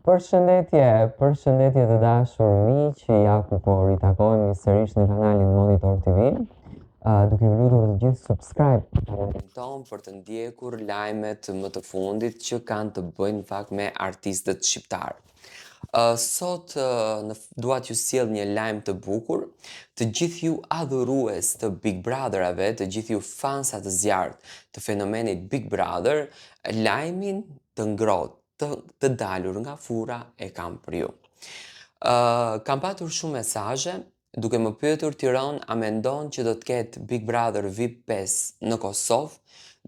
Përshëndetje, përshëndetje të dashur miq, ja ku po ritakohemi sërish në kanalin Monitor TV. Uh, duke ju lutur të gjithë subscribe kanalin tonë për të ndjekur lajmet më të fundit që kanë të bëjnë në fakt me artistët shqiptarë. Uh, sot uh, në, dua t'ju sjell një lajm të bukur. Të gjithë ju adhurues të Big Brotherave, të gjithë ju fansa të zjarrtë të fenomenit Big Brother, lajmin të ngrohtë të, të dalur nga furra e kam për ju. Uh, kam patur shumë mesazhe duke më pyetur Tiron a mendon që do të ketë Big Brother VIP 5 në Kosovë,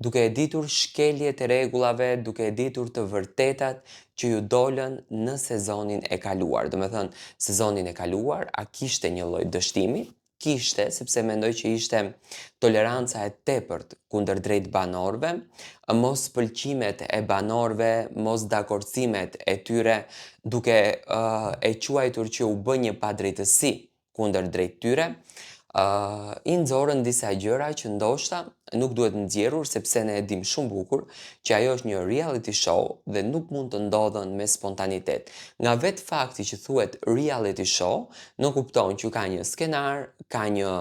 duke e ditur shkeljet e rregullave, duke e ditur të vërtetat që ju dolën në sezonin e kaluar. Domethënë, sezonin e kaluar, a kishte një lloj dështimi? Kishte, sepse mendoj që ishte toleranca e tepërt kundërdrejt banorëve, mos pëlqimet e banorëve, mos dakordësimet e tyre, duke uh, e quajtur që u bë një padrejtësi kundërdrejt tyre, uh, i nxorën disa gjëra që ndoshta nuk duhet nxjerrur sepse ne e dimë shumë bukur që ajo është një reality show dhe nuk mund të ndodhën me spontanitet. Nga vetë fakti që thuhet reality show, nuk kupton që ka një skenar, ka një,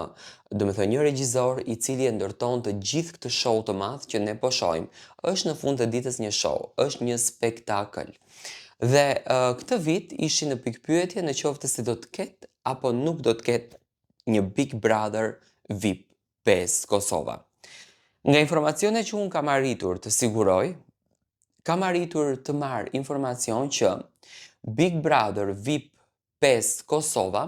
domethënë një regjizor i cili e ndërton të gjithë këtë show të madh që ne po shohim. Është në fund të ditës një show, është një spektakël. Dhe uh, këtë vit ishin në pikëpyetje në qoftë se do të ketë apo nuk do të ketë një Big Brother VIP 5 Kosova. Nga informacionet që unë kam arritur të siguroj, kam arritur të marr informacion që Big Brother VIP 5 Kosova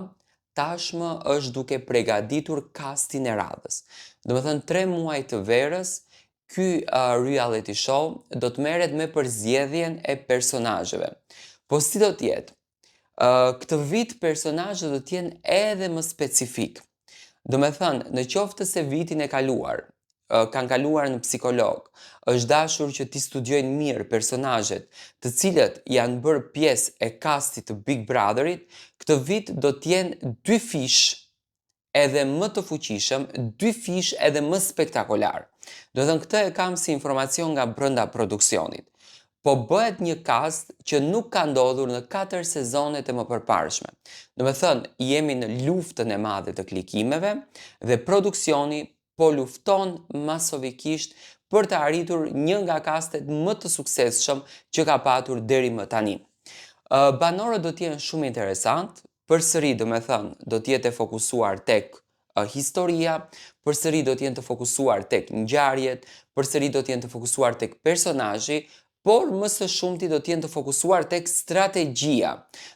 tashmë është duke pregaditur kastin e radhës. Domethënë, 3 muaj të verës, ky uh, reality show do të merret me përzgjedhjen e personazheve. Po si do të jetë? Uh, këtë vit personazhet do të jenë edhe më specifik. Domethënë, në qoftë se vitin e kaluar, uh, kanë kaluar në psikolog, është dashur që t'i studiojnë mirë personazhet, të cilët janë bërë pjesë e kastit të Big Brotherit, këtë vit do të jenë dyfish edhe më të fuqishëm, dyfish edhe më spektakolar. Domethënë këtë e kam si informacion nga brenda produksionit. Po bëhet një cast që nuk ka ndodhur në 4 sezonet e më përparshme. Domethënë, jemi në luftën e madhe të klikimeve dhe produksioni po lufton masovikisht për të arritur një nga kastet më të suksesshëm që ka patur deri më tani. Banorët do të jenë shumë interesant, përsëri domethënë do të jetë e fokusuar tek historia, përsëri do të jenë të fokusuar tek ngjarjet, përsëri do të jenë të fokusuar tek personazhi, por më së shumti do të jenë të fokusuar tek strategjia.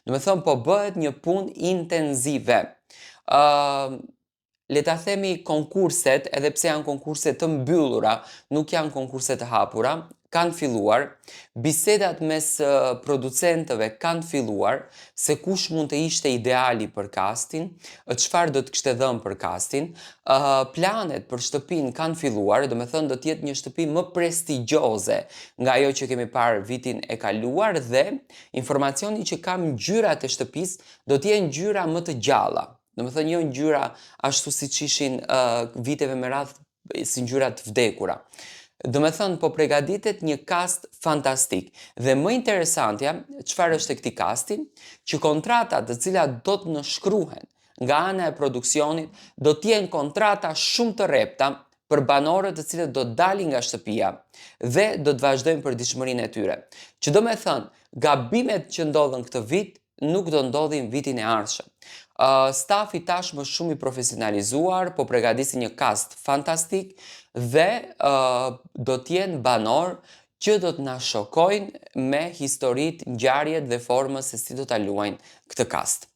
Domethënë po bëhet një punë intenzive. Ë uh, le ta themi konkurset, edhe pse janë konkurse të mbyllura, nuk janë konkurse të hapura, kanë filluar, bisedat mes producentëve kanë filluar se kush mund të ishte ideali për kastin, çfarë do të kishte dhënë për kastin, planet për shtëpinë kanë filluar, domethënë do të jetë një shtëpi më prestigjioze nga ajo që kemi parë vitin e kaluar dhe informacioni që kam ngjyrat e shtëpisë do të jenë ngjyra më të gjalla. Domethënë jo ngjyra ashtu siç ishin uh, viteve me radhë si ngjyra të vdekura. Domethënë po pregaditet një cast fantastik. Dhe më interesantja, çfarë është e këtij casti, që kontratat të cilat do të nënshkruhen nga ana e produksionit do të jenë kontrata shumë të rrepta për banorët të cilët do të dalin nga shtëpia dhe do të vazhdojnë përditshmërinë e tyre. Që domethënë, gabimet që ndodhën këtë vit nuk do ndodhin vitin e ardhshëm. Uh, stafi tashmë shumë i profesionalizuar, po pregadisin një cast fantastik dhe uh, do të jenë banorë që do të na shokojnë me historitë, ngjarjet dhe formën se si do ta luajnë këtë cast.